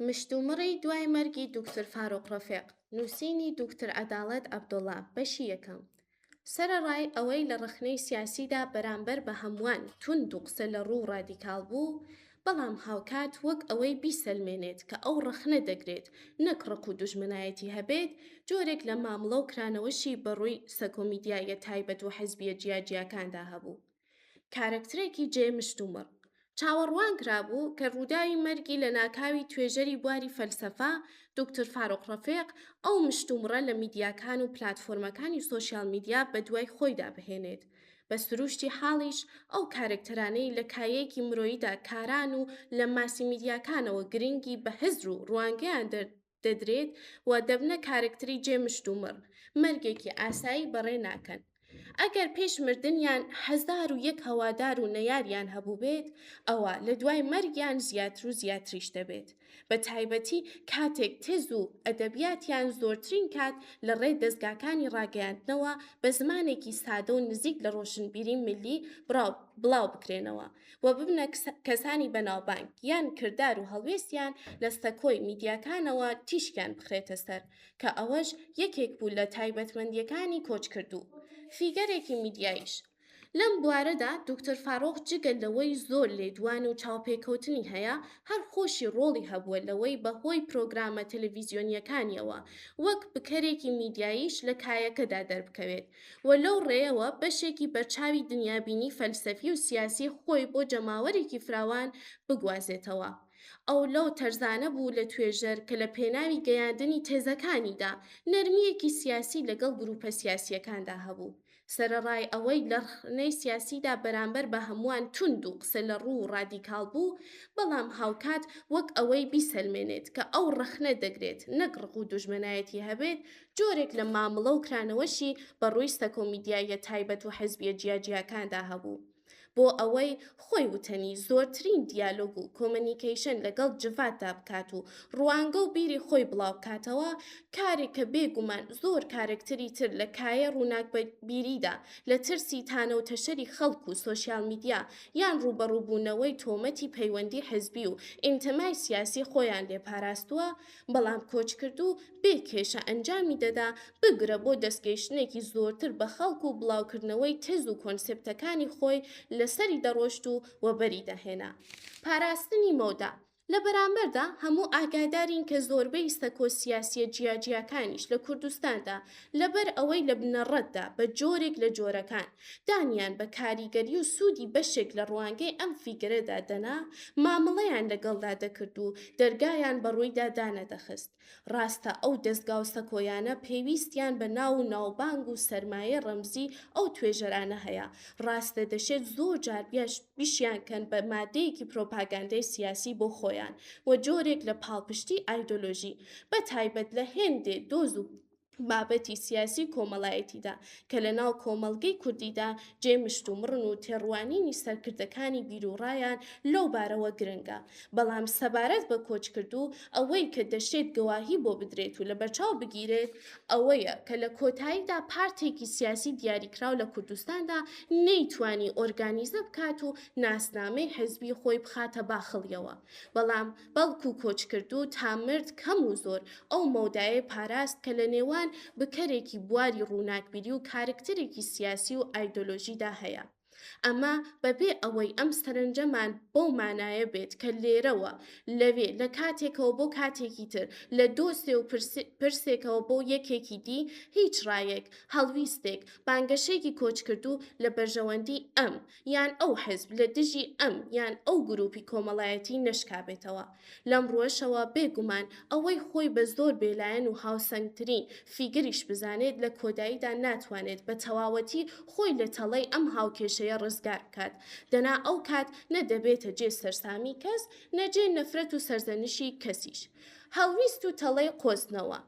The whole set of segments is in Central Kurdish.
مشتومڕی دوای مەرگی دوکتور فاروق ڕەفیق، نووسینی دوکتور عەداڵەت عەبدوڵا، بەشی یەکەم. سەرەڕای ئەوەی لە ڕەخنەی سیاسیدا بەرامبەر بە هەمووان توند و قسە لە ڕوو و ڕادیکاڵ بوو، بەڵام هاوکات وەک ئەوەی بیسەلمێنێت کە ئەو ڕەخنە دەگرێت نەک ڕق و دوژمنایەتی هەبێت، جۆرێک لە مامڵە و کرانەوەشی بە ڕووی سەکۆ میدیاییە تایبەت و حزبییە جیاجیاکاندا هەبوو. کارەکترێکی جێ مشتومڕ. چاوەڕوان کرابوو کە ڕووداوی مەرگی لەناکاوی توێژەری بواری فەلسەفە، دوکتور فاروق ڕەفیق، ئەو مشتومڕە لە میدیاکان و پلاتفۆرمەکانی سۆشیال میدیا بەدوای خۆیدا بهێنێت. بە سرووشتی حاڵیش ئەو کارەکتەرانەی لە کایەیەکی مرۆییدا کاران و لە ماسی میدیاکانەوە گرنگی بە هزر و ڕوانگەیان دەدرێت و دەبنە کارەکتری جێ مشتومڕ، مەرگێکی ئاسایی بەڕێ ناکەن. ئەگەر پێش مردنیان 1001 هەوادار و نەیاریان هەبووبێت، ئەوا لە دوای مەرگیان زیاتر و زیاتریش دەبێت. بە تایبەتی کاتێک تێز و ئەدەبیاتیان زۆرترین کات لە ڕێ دەزگاکانی ڕاگەیاندنەوە بە زمانێکی سادە و نزیک لە ڕۆشنبیری میللی بڵاو بکرێنەوە و ببنە کەسانی بەناوبانگ یان کردار و هەڵوێستیان لە سەکۆی میدیاکانەوە تیشکیان بخرێتە سەر کە ئەوەش یەکێک بوو لە تایبەتمەندییەکانی کۆچکردوو فیگەرێکی میدیاییش. لەم بوارەدا دوکتور فاروق جگە لەوەی زۆر لێدوان و چاوپێکەوتنی هەیە، هەر خۆشی ڕۆڵی هەبووە لەوەی بە هۆی پرۆگرامە تەلەڤیزیۆنییەکانیەوە وەک بکەرێکی میدیاییش لە کایەکەدا دەربکەوێت و لەو ڕێیەوە بەشێکی بەرچاوی دنیابینی فەلسەفی و سیاسی خۆی بۆ جەماوەرێکی فراوان بگوازێتەوە. ئەو لەو تەرزانە بوو لە توێژەر کە لە پێناوی گەیاندنی تێزەکانیدا نەرمییەکی سیاسی لەگەڵ گرووپە سیاسییەکاندا هەبوو. سەرەڕای ئەوەی لە ڕەخنەی سیاسیدا بەرامبەر بە هەمووان توند و قسە لە ڕوو و ڕادیکاڵ بوو، بەڵام هاوکات وەک ئەوەی بیسەلمێنێت کە ئەو ڕەخنە دەگرێت نەک ڕق و دوژمنایەتی هەبێت، جۆرێک لە مامڵە و کرانەوەشی بە ڕووی سەکۆ میدیاییە تایبەت و حزبییە جیاجیاکاندا هەبوو. بۆ ئەوەی خۆی وتەنی زۆرترین دیالۆگ و communication لەگەڵ جڤاتدا بکات و ڕوانگە و بیری خۆی بڵاوبکاتەوە، کارێک کە بێ گومان زۆر کارەکتەری تر لە کایە ڕووناکبیریدا لە ترسی تانە و تەشەری خەڵک و سۆشیال میدیا یان ڕووبەڕووبوونەوەی تۆمەتی پەیوەندی حزبی و ئینتمای سیاسی خۆیان لێ پاراستووە، بەڵام کۆچکردوو بێ کێشە ئەنجامی دەدا، بگرە بۆ دەستگەیشتنێکی زۆرتر بە خەڵک و بڵاوکردنەوەی تێز و کۆنسێپتەکانی خۆی لەسەری دەڕۆشت و وەبەری دەهێنا. پاراستنی مەودا. لە بەرامبەردا هەموو ئاگادارین کە زۆربەی سەکۆ سیاسییە جیاجیاکانیش لە کوردستاندا لەبەر ئەوەی لە بنەڕەتدا بە جۆرێک لە جۆرەکان دانیان بە کاریگەری و سوودی بەشێک لە ڕوانگەی ئەم فیگەرەدا دەنا، مامڵەیان لەگەڵدا دەکرد و دەرگایان بە ڕوویدا دانەدەخست. ڕاستە ئەو دەزگا و سەکۆیانە پێویستیان بە ناو و ناوبانگ و سەرمایەی ڕەمزی ئەو توێژەرانە هەیە، ڕاستە دەشێت زۆر جار بیشیانکەن بە مادەیەکی پرۆپاگاندەی سیاسی بۆ خۆیان و جۆرێک لە پاڵپشتی ئایدۆلۆژی، بە تایبەت لە هێندێ دۆز و بابەتی سیاسی و کۆمەڵایەتیدا کە لە ناو کۆمەڵگەی کوردیدا جێ مشتومڕن و تێڕوانینی سەرکردەکانی بیروڕایان لەو بارەوە گرنگە. بەڵام سەبارەت بە کۆچکردوو ئەوەی کە دەشێت گەواهی بۆ بدرێت و لەبەرچاو بگیرێت ئەوەیە کە لە کۆتاییدا پارتێکی سیاسی دیاریکراو لە کوردستاندا نەیتوانی ئۆرگانیزە بکات و ناسنامەی حزبی خۆی بخاتە باخڵیەوە بەڵام بەڵکو کۆچکردوو تا مرد کەم و زۆر ئەو مەودایەی پاراست کە لە نێوان بکەرێکی بواری ڕووناکبیری و کارکتەرێکی سیاسی و ئایدۆلۆژیدا هەیە. ئەمە بەبێ ئەوەی ئەم سەرنجەمان بەو مانایە بێت کە لێرەوە لەوێ، لە کاتێکەوە بۆ کاتێکی تر، لە دۆسێ و پرسێکەوە بۆ یەکێکی دی، هیچ ڕایەک، هەڵویستێک، بانگەشەیەکی کۆچکردوو لە بەرژەوەندی ئەم، یان ئەو حزب لە دژی ئەم یان ئەو گروپی کۆمەڵایەتی نەشکابێتەوە. لەم ڕووەشەوە بێ گومان ئەوەی خۆی بە زۆر بێلایەن و هاوسەنگترین فیگەریش بزانێت لە کۆداییدا ناتوانێت بە تەواوەتی خۆی لە تەڵەی ئەم هاوکێشەیە ڕزگار بکات دەنا ئەو کات نە دەبێتە جێ سەرسامی کەس نە جێ نەفرەت و سەرزەنشی کەسیش. هەڵویست و تەڵەی قۆزتنەوە.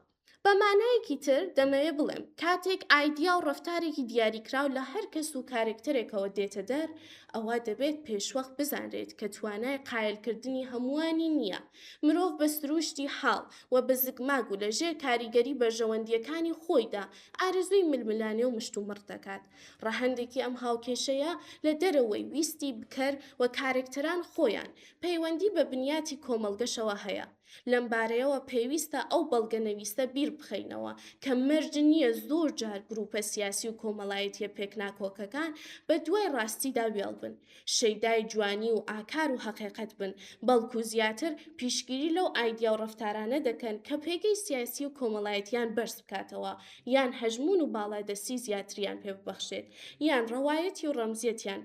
بە مانایەکی تر دەمەوێ بڵێم کاتێک ئایدیا و ڕەفتارێکی دیاریکراو لە هەر کەس و کارێکتەرێکەوە دێتە دەر، ئەوا دەبێت پێشوەخت بزانرێت کە توانای قایلکردنی هەمووانی نییە. مرۆڤ بە سرووشتی حاڵ و بە زگماک و لە ژێر کاریگەری بەرژەوەندییەکانی خۆیدا ئارەزووی ململانێ و مشتومڕ دەکات. ڕەهەندێکی ئەم هاوکێشەیە لە دەرەوەی ویستی بکەر و کارەکتەران خۆیان، پەیوەندی بە بنیاتی کۆمەڵگەشەوە هەیە. لەم بارەیەوە پێویستە ئەو بەڵگەنەویستە بیر بخەینەوە کە مەرج نییە زۆر جار گرووپە سیاسی و کۆمەڵایەتییە پێکناکۆکەکان بە دوای ڕاستیدا وێڵ بن، شەیدای جوانی و ئاکار و هەقیقەت بن، بەڵکو زیاتر پیشگیری لەو ئایدیا و ڕەفتارانە دەکەن کە پێگەی سیاسی و کۆمەڵایەتییان بەرز بکاتەوە یان هەژموون و باڵادەستی زیاتریان پێ ببەخشێت یان ڕەوایەتی و ڕەمزیەتیان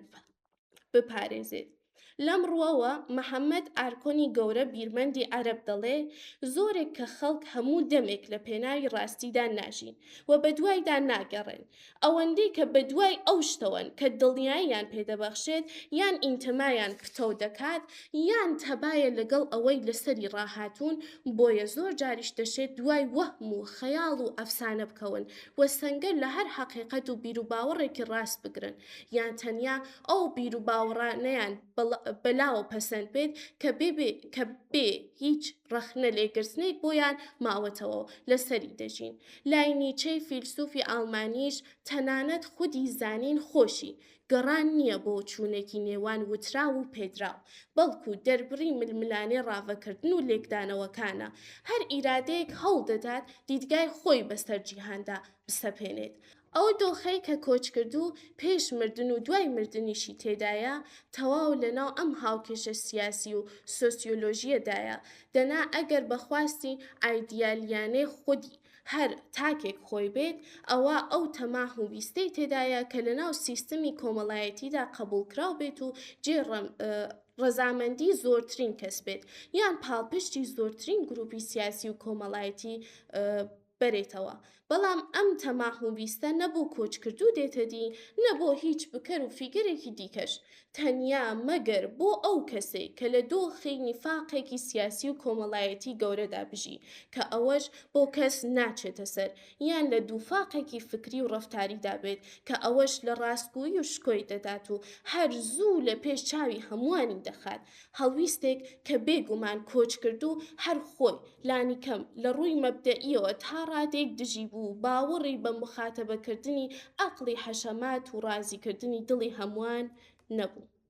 بپارێزێت. لەم ڕووەوە محەمەد ئارکۆنی گەورە بیرمەندی عەرەب دەڵێ، زۆرێک کە خەڵک هەموو دەمێک لە پێناوی ڕاستیدا ناژین و بەدوایدا ناگەڕێن، ئەوەندەی کە بەدوای ئەو شتەوەن کە دڵنیاییان پێ دەبەخشێت یان ئینتمایان پتەو دەکات یان تەبایە لەگەڵ ئەوەی لەسەری ڕاهاتوون، بۆیە زۆر جاریش دەشێت دوای وەهم و خەیاڵ و ئەفسانە بکەون و سەنگەر لە هەر حەقیقەت و بیروباوەڕێکی ڕاست بگرن یان تەنیا ئەو بیروباوەڕانەیان بەلاوە پەسەند بێت کە بێ کە بێ هیچ ڕەخنە لێگرتنێک بۆیان ماوەتەوە و لەسەری دەژین. لای نیچەی فیلسوفی ئاڵمانیش تەنانەت خودی زانین خۆشی گەڕان نییە بۆ چوونێکی نێوان وتراو و پێدراو، بەڵکو دەربڕی ململانێ ڕاڤەکردن و لێکدانەوەکانە. هەر ئیرادەیەک هەوڵ دەدات دیدگای خۆی بەسەر جیهاندا بسەپێنێت. ئەو دۆخەی کە کۆچکردوو پێش مردن و دوای مردنیشی تێدایە، تەواو لەناو ئەم هاوکێشە سیاسی و سۆسیۆلۆژییەدایە، دەنا ئەگەر بە خواستی ئایدیالییانەی خودی هەر تاکێک خۆی بێت، ئەوا ئەو تەماح و ویستەی تێدایە کە لەناو سیستمی کۆمەڵایەتیدا قەبووڵکراو بێت و جێی ڕەزامەندی زۆرترین کەس بێت، یان پاڵپشتی زۆرترین گروپی سیاسی و کۆمەڵایەتی بەرێتەوە، بەڵام ئەم تەماح و ویستە نە بۆ کۆچکردوو دێتە دی، نە بۆ هیچ بکەر و فیگەرێکی دیکەش، تەنیا مەگەر بۆ ئەو کەسەی کە لە دۆخی نیفاقێکی سیاسی و کۆمەڵایەتی گەورەدا بژی، کە ئەوەش بۆ کەس ناچێتە سەر، یان لە دووفاقێکی فکری و ڕەفتاریدا بێت، کە ئەوەش لە ڕاستگۆیی و شکۆی دەدات و هەر زوو لە پێش چاوی هەمووانی دەخات، هەڵویستێک کە بێ گومان کۆچکردوو هەر خۆی، لانیکەم لە ڕووی مەبدەئییەوە تا ڕادەیەک دژی بوو و باوەڕی بە موخاتەبەکردنی ئەقڵی حەشەمات و ڕازیکردنی دڵی هەمووان نەبوو.